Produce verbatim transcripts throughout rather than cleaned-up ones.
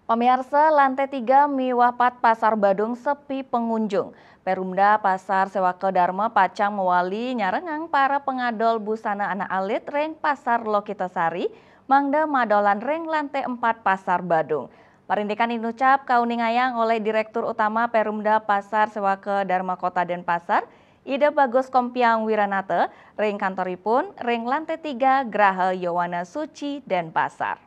Pamiarsa, lantai tiga miwah pat Pasar Badung sepi pengunjung. Perumda Pasar Sewaka Dharma pacang mawali nyarengang para pengadol busana anak alit ring Pasar Lokitasari, mangda madolan ring lantai empat Pasar Badung. Parindikan inucap kauningayang oleh Direktur Utama Perumda Pasar Sewaka Dharma Kota Denpasar, Ida Bagus Kompiang Wiranata, ring kantoripun, ring lantai tiga Graha Yowana Suci, Denpasar.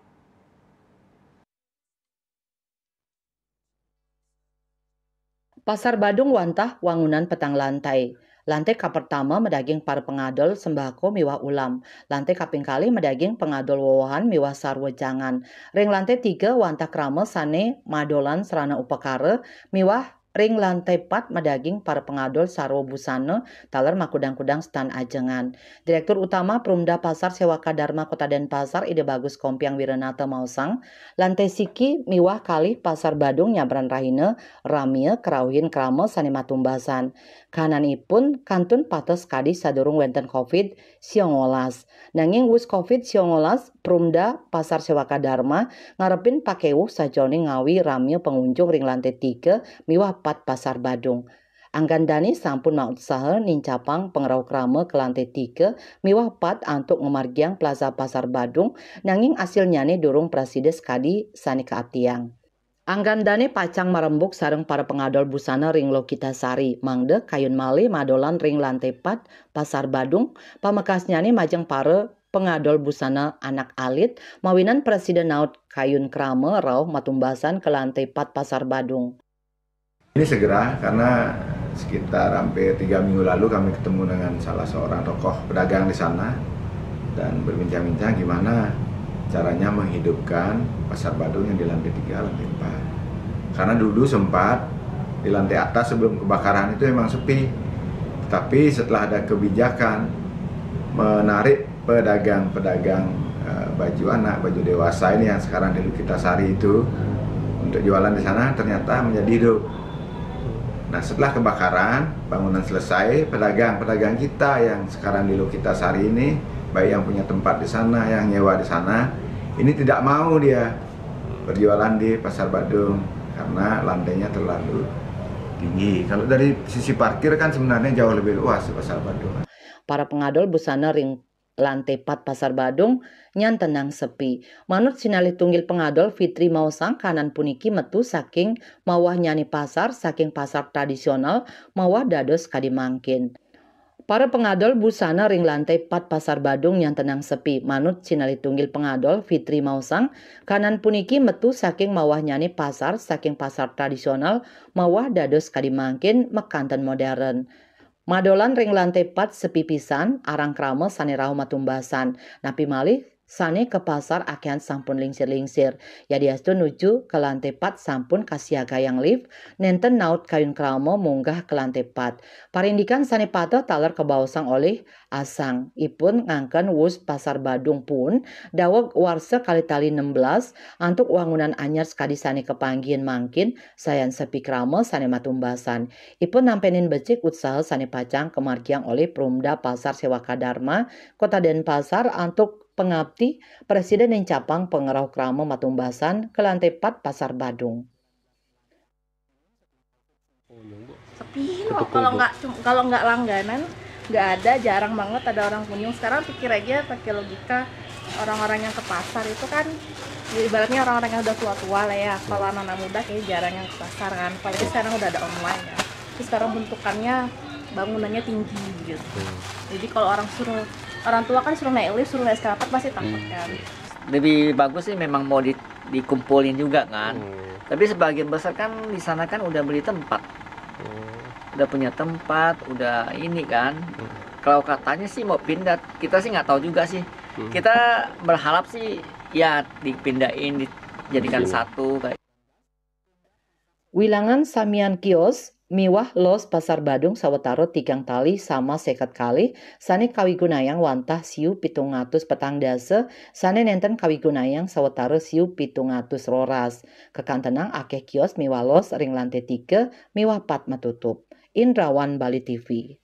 Pasar Badung wantah wangunan petang lantai. Lantai kapertama madaging para pengadol sembako miwah ulam. Lantai kaping kalih madaging pengadol wowohan miwah sarwa jangan. Ring lantai tiga wantah krama sane madolan sarana upakara miwah ring lantai pat madaging para pengadol sarwa busana taler makudang-kudang stan ajengan. Direktur Utama Perumda Pasar Sewaka Dharma Kota Denpasar, Ida Bagus Kompiang Wiranata maosang, lantai siki miwah kalih Pasar Badung nyabran rahina ramia karauhin krama sane matumbasan. Kahananipun kantun pateh sakadi sadurung wenten covid siongolas. Nanging wus covid siongolas, Perumda Pasar Sewaka Dharma ngarepin pakewuh sajaane ngawi ramia pengunjung ring lantai tiga miwah pat Pasar Badung. Anggan dane sampun mautsaha nincapang pangrauh krama ka lantai tiga miwah pat antuk ngamargiang Plaza Pasar Badung, nanging asilnyane durung prasida sakadi sane kaatiang. Anggan dane pacang marembug sareng para pangadol busana ring Lokitasari, mangda kayun malih madolan ring lantai pat Pasar Badung, pamekasnyane majeng para pangadol busana anak alit, mawinan prasida naut kayun krama rauh matumbasan ka lantai pat Pasar Badung. Ini segera, karena sekitar hampir tiga minggu lalu kami ketemu dengan salah seorang tokoh pedagang di sana dan berbincang-bincang gimana caranya menghidupkan Pasar Badung yang di lantai tiga, lantai empat. Karena dulu sempat di lantai atas sebelum kebakaran itu memang sepi. Tapi setelah ada kebijakan menarik pedagang-pedagang, eh, baju anak, baju dewasa ini yang sekarang di Lokitasari itu untuk jualan di sana, ternyata menjadi hidup. Nah, setelah kebakaran, bangunan selesai, pedagang-pedagang kita yang sekarang di Lokitasari ini, baik yang punya tempat di sana, yang nyewa di sana, ini tidak mau dia berjualan di Pasar Badung karena lantainya terlalu tinggi. Kalau dari sisi parkir kan sebenarnya jauh lebih luas di Pasar Badung. Para pengadol busana ring lantai pat Pasar Badung nyantenang sepi. Manut sinalih tunggil pengadol, Fitri maosang, kahanan puniki metu saking mawahnyane pasar, saking pasar tradisional mawah dados kadi mangkin. Para pengadol busana ring lantai pat Pasar Badung nyantenang sepi. Manut sinalih tunggil pengadol, Fitri maosang, kahanan puniki metu saking mawahnyane pasar, saking pasar tradisional mawah dados kadi mangkin makanten modern. Madolan ring lantai pat sepi pisan, arang krama sane rauh matumbasan. Napi malih, sane ka pasar akehan sampun lingsir-lingsir. Yadiastun nuju ka lantai pat sampun kasiagayang lift, nenten naut kayun krama munggah ka lantai pat. Parindikan sane pateh taler kabaosang olih Asang. Ipun ngangken wus Pasar Badung puun daweg warsa kalih tali enam belas antuk wangunan anyar sakadi sane kapanggihin mangkin, sayan sepi krama sane matumbasan. Ipun nampenin becik utsaha sane pacang kamargiang olih Perumda Pasar Sewaka Dharma, Kota Denpasar antuk pangapti prasida nincapang pangrauh krama matumbasan ka lantai pat Pasar Badung. Sepi loh, kalau nggak cum- kalau nggak langganan nggak ada, jarang banget ada orang kunjung. Sekarang pikir aja pakai logika orang-orang yang ke pasar itu kan, ya, ibaratnya orang-orang yang udah tua-tua lah ya. Kalau anak-anak muda kayak jarang yang ke pasar kan, apalagi sekarang udah ada online ya. Terus sekarang bentukannya bangunannya tinggi gitu. Jadi kalau orang suruh orang tua kan suruh naik lift, suruh naik eskalator pasti takut kan. Lebih bagus sih memang mau di- dikumpulin juga kan. Tapi sebagian besar kan di sana kan udah beli tempat, udah punya tempat, udah ini kan. Kalau katanya sih mau pindah, kita sih nggak tahu juga sih. Kita berharap sih ya dipindahin, dijadikan satu kayak. Wilangan samian kios miwah los Pasar Badung sawatara tigang tali sama seket kalih sane kawigunayang wantah siu pitung atus petang dasa sane nenten kawigunayang sawatara siu pitung atus roras. Kakantenang akeh kios miwah los ring lantai tiga miwah pat matutup. Indrawan, Bali T V.